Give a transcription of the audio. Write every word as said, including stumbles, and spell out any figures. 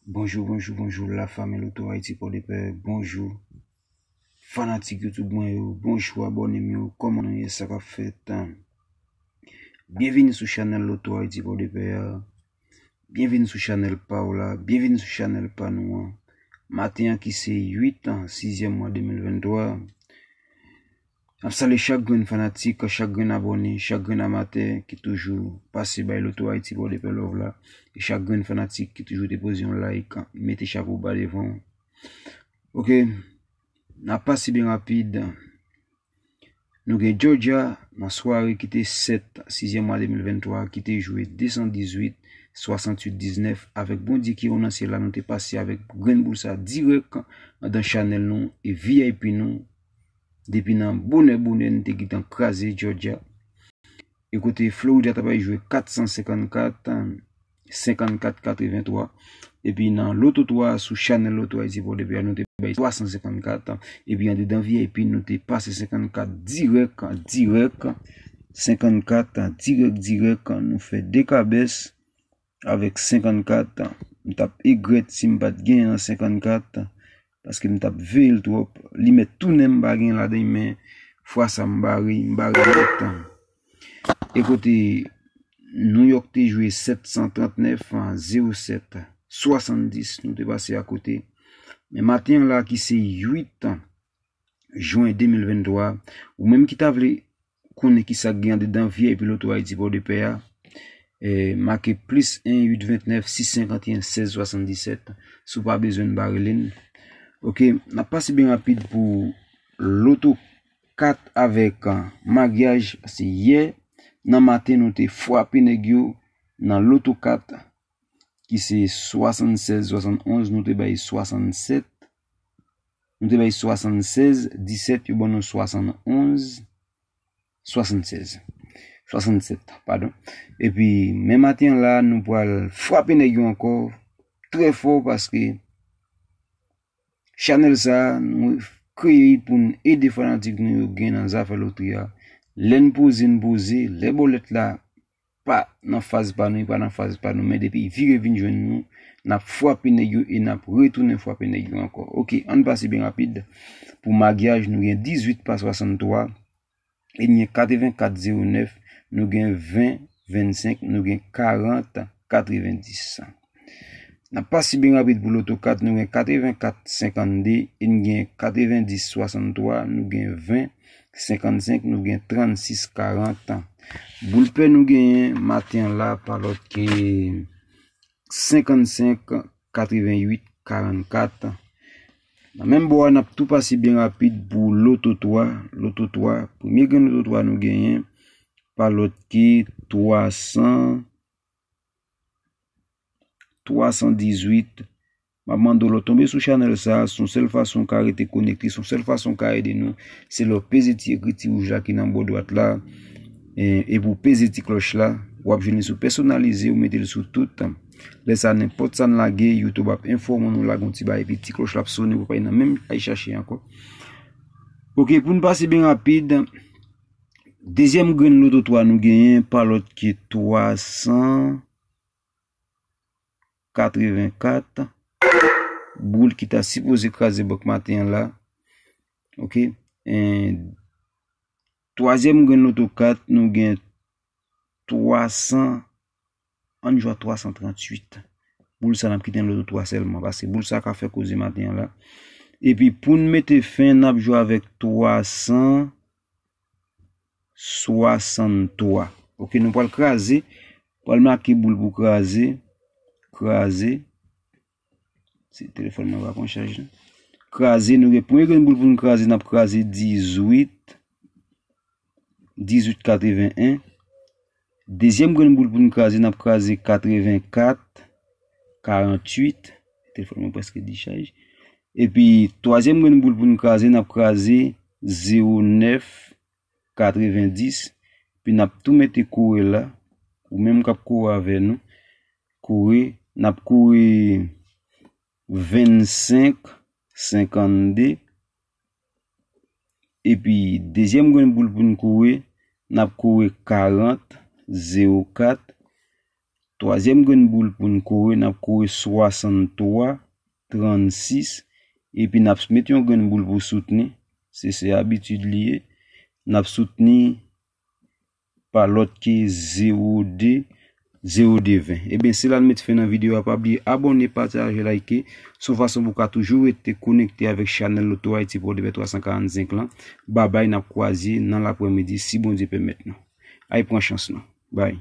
Bonjou, bonjou, bonjou, lafanmi Loto Ayiti Pòdepè. Bonjou, fanatik YouTube mwen yo. Bonjou, abòne m yo. Kòman nou ye? Sa k ap fèt? Byenvini sou chanèl Loto Ayiti Pòdepè a. Byenvini sou chanèl pa w la. Byenvini sou chanèl pa nou an. Maten an ki se uit an, sizyèm mwa de mil venntwa. N ap salye chak grenn fanatik, chak grenn abòne, chak grenn amatè ki toujou pase bay Loto Ayiti Pòdepè love la, e chak grenn fanatik ki toujou depoze yon like, mete chapo ba devan w. Ok, n ap pase byen rapid. Nou gen Georgia nan sware ki te sèt, sizyèm mwa de mil venntwa, ki te jwe de san dizuit, swasanntuit diznèf. Avèk Bondye ki yo nan syèl la, nou te pase avèk grenn boul sa dirèk andan chanèl nou e V I P nou. Depi nan bonè, bonè, nou te gentan kraze Georgia. E kote Florida ta bay jwe kat san senkannkat, senkannkat katrevenntwa. Epi nan Loto twa sou chanèl Loto Ayiti Pòdepè a, nou te bay twa san senkannkat. Epi andedan V I P, nou te pase senkannkat dirèk, dirèk. Senkannkat, dirèk, dirèk. Nou fè de kabès avèk senkannkat. M t ap egrèt si m pa t genyen nan senkannkat, paske m t ap veye l twòp. Li mèt tounen m pa gen ladan l, men fwa sa m bare, m bare nèt. E kote New York te jwe sèt san trannèf, zewo sèt, swasanndis, nou te pase akote. Men maten an la ki se uit jen de mil venntwa, ou menm ki ta vle konnen ki sa k gen andedan V I P Loto Ayiti Pòdepè a, eh, make plis en uit ventnèf sis senkanteyen sèz swasanndisèt, si w pa bezwen n ba rele n. Ok, n ap pase byen rapid pou Loto kat avèk, ah, maryaj, se yè nan maten nou te frape nèg yo nan Loto kat, ki se swasannsèz swasannonz, nou te bay swasannsèt, nou te bay swasannsèz disèt, yo ban nou swasannonz swasannsèz. Swasannsèt, padon. Epi, men maten an la, nou pral frape nèg yo ankò trè fò, paske chanèl sa, nou kreye l pou n ede fanatik nou yo gen nan zafè lotri a. Lè n poze, n poze. Lè bòlèt la pa nan faz pa nou, li pa nan faz pa nou, men depi li vire vin jwenn nou, n ap frape nèg yo e n ap retounen frape nèg yo ankò. Ok, ann pase byen rapid. Pou maryaj, nou gen dizuit pa swasanntwa, e n gen katrevenkat zewo nèf, nou gen ven vennsenk, nou gen karant katrevendis. N ap pase byen rapid pou Loto kat, nou gen katrevenkat senkannde, e n gen katrevendis swasanntwa, nou gen ven senkannsenk, nou gen trannsis karant. Boul pè nou genyen maten an la pa lòt ke senkannsenk katrevenuit karannkat. Nan menm bò a, n ap tou pase byen rapid pou Loto twa. Loto twa, premye grenn Loto twa nou genyen pa lòt ke twa san, twa san dizuit. M ap mande w, lè w tonbe sou chanèl sa, se yon sèl fason w ka rete konekte, se yon sèl fason w ka ede nou, se lè w peze ti ekriti wouj la ki nan bò dwat la, e, epi w peze ti klòch la, w ap jwenn li sou pèsonalize, ou mete l sou tout. Lè sa, nenpòt sa n lage, YouTube ap enfòme w, nou lage yon ti bagay, epi ti klòch la ap sonnen, ou pa nan menm al chache ankò. Ok, pou n pase byen rapid, dezyèm grenn Loto twa nou genyen, pa lòt ke twa san katrevenkat. Boul ki ta sipoze kraze bank maten an la. Ok. En, twazyèm grenn Loto kat, nou gen twa san, ann jwe a twa san tranntuit. Boul sa, n ap kite nan Loto twa sèlman, paske boul sa ka fè koze maten an la. Epi pou n mete fen, n ap jwe avèk twa san swasanntwa. Ok, nou pral kraze, pral make boul pou kraze, kraze. Se telefòn mwen pa pran chaj, non. Kraze, nou gen premye grenn boul pou n kraze, n ap kraze dizuit, dizuit katreven en. Dezyèm grenn boul pou n kraze, n ap kraze katrevenkat karanntuit. Telefòn mwen prèske dichaj. Epi, twazyèm grenn boul pou n kraze, n ap kraze zewo nèf katrevendis. Epi, n ap tou mete kore la. Ou menm k ap kore avè nou. Kore, n ap kore vennsenk senkannde. Epi, dezyèm grenn boul pou n kore, n ap kore karant zewo kat. Twazyèm grenn boul pou n kore, n ap kore swasanntwa trannsis, epi n ap met yon grenn boul pou soutni, se se abitid li ye. N ap soutni pa lòt ke zewo de, zewo de ven. Ebyen, se la n met fen nan videyo a. Pa bliye abòne, pataje, like. Se yon fason pou w ka toujou rete konekte avèk chanèl Loto Ayiti pou de twa san karannsenk lan. Babay, n ap kwaze nan laprèmidi, si Bondye pèmèt nou. Ay pran chans nou. Bay.